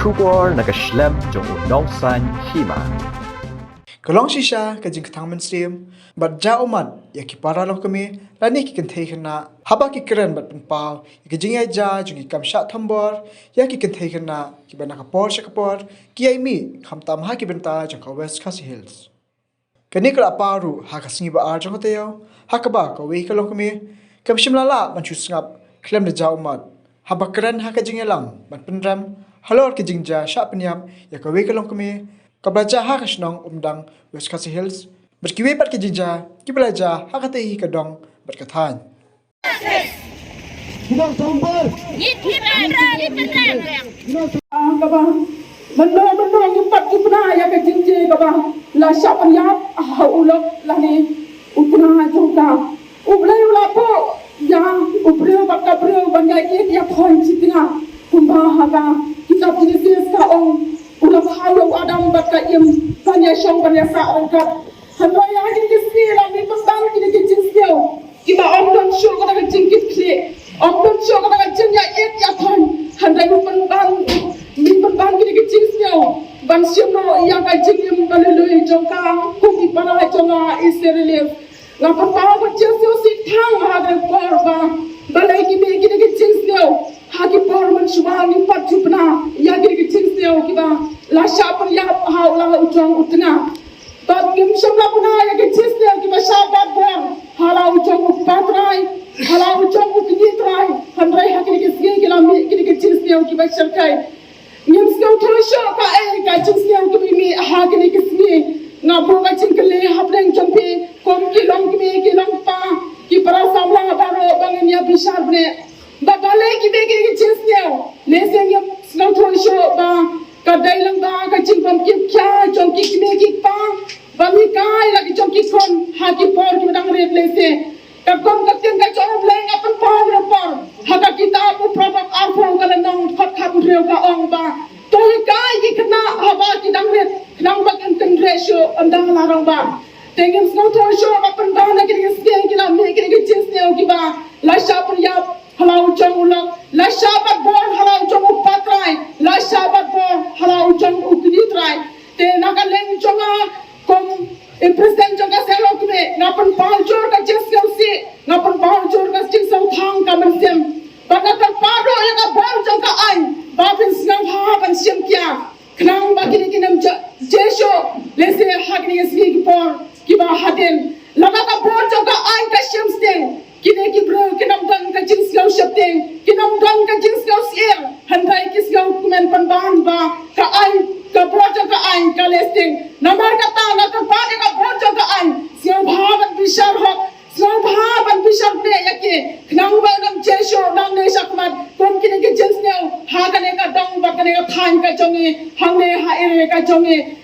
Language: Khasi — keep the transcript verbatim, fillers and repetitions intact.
Khubor na ka shlem jong u nongsan hima. Ka long shisha ka jingkthang mynsiem bad ja ummat ïa ki para longkmie lane ki kynthei khynnah haba ki kren bad pynpaw ïa ka jingïaja jong ki kam shah thombor ïa ki kynthei khynnah kiba na ka por sha ka por ki ïai mih khamtam ha ki bynta jong ka West Khasi Hills. Kane ka la paw ruh ha ka sngi ba ar jong ka taïew ha kaba kawei ka longkmie kam shym la lah ban shu sngap khlem da ja ummat haba kren ha ka jingïalang ban pynrem halor ka jingjia shah pynïap ïa kawei ka longkmie kaba la jia ha ka shnong Umdang, West Khasi Hills, bad kiwei pat ki jingjia kiba la jia ha katei hi ka dong bad ka thaiñ. Kaba mynno mynno ngi pat ki pynah ïa ka jingjia kaba la shah pynïap ha u lok lane u tnga jong ka. U Blei u la buh ïa u briew bad ka briew ban ïa ïeit ïa thoiñ shi tnga kumba ha ka kitab Jenesis ka ong u la khaw ïa u Adam bad ka Im ban ïa shong ban ïa sah ryngkat. Hynrei ha kine ki sngi la mih pynban kine ki jingsngew kiba ym don shuh kata ka jingkitkhlieh, ym don shuh kata ka jingïaieit ïathoiñ. Hynrei mih pynban, mih pynban kine ki jingsngew ban shim noh ïa ka jingim ba lui lui jong ka kum i para jong nga i Seri Liv. Nga pynpaw ka jingsngew sih tang ha ka por ba balei ki mih kine ki jingsngew ha ki por mynshuwa ngi pat ju pynah ïa kine ki jingsngew kiba la shah pynïap ha u la u jong u tnga. Bad ngim shym la pynah ïa ki jingsngew kiba shah bat bor ha la u jong u patrai, ha la u jong u kñi trai. Hynrei ha kine ki sngi ki la mih kine ki jingsngew kiba shyrkhei. Ngim sngewthuh shuh kaei ka jingsngew kiba mih ha kine ki sngi. Nga buh ka jingkylli hapdeng jong phi kum ki longkmie ki longkpa ki para samla baroh ba ngin ïa bishar bniah. Ba balei ki mih kine ki jingsngew? Lehse ngim sngewthuh shuh ba ka dei lang ba ka jingbym kit khia jong ki kmie ki kpa ba mih kai la ki jong ki khun ha ki por kiba dang rit lehse. Katkum ka ktien ka jong U Blei nga pynpaw ïa ka por ha ka kitab u Proverb arphew ka lynnong khat khathynriew ka ong ba to hikai ki khynnah haba ki dang rit khnang ba kin kynreh shuh ynda la rangbah. Te ngim sngewthuh shuh ba pynban ha kine ki sngi ki la mih kine ki jingsngew kiba la shah pynïap ha la u jong u lok, la shah bat bor ha la u jong u patrai, la shah bat bor ha la u jong u kñi trai. Te na ka liang jong nga kum i president jong ka seng longkmie nga pynpaw jur ka jingsngewsih, nga pynpaw jur ka jingsngewthuh ka mynsiem. Bad nga kyrpad ruh ïa ka bor jong ka aiñ ba phin sngewbha ban shim khia. Khnang ba kine ki nongja-, Jisu, lehse ha kine ki sngi ki por kiba hadien, lada ka bor jong ka aiñ ka shim sting, kine ki briew kin ym don ka jingsngew sheptieng, kin ym don ka jingsngew syier, hynrei ki sngew kmen pynban ba ka aiñ, ka bor jong ka aiñ ka leh sting. Namar kata nga kyrpad ïa ka bor jong ka aiñ, sngewbha ban bishar hok, sngewbha ban bishar bniah ïa ki, khnang ba u nong Jisu un nang ne shakhmat kum kine ki jingsngew ha kane ka dong bad kane ka thaiñ ka jong ngi, hangne ha area ka jong ngi.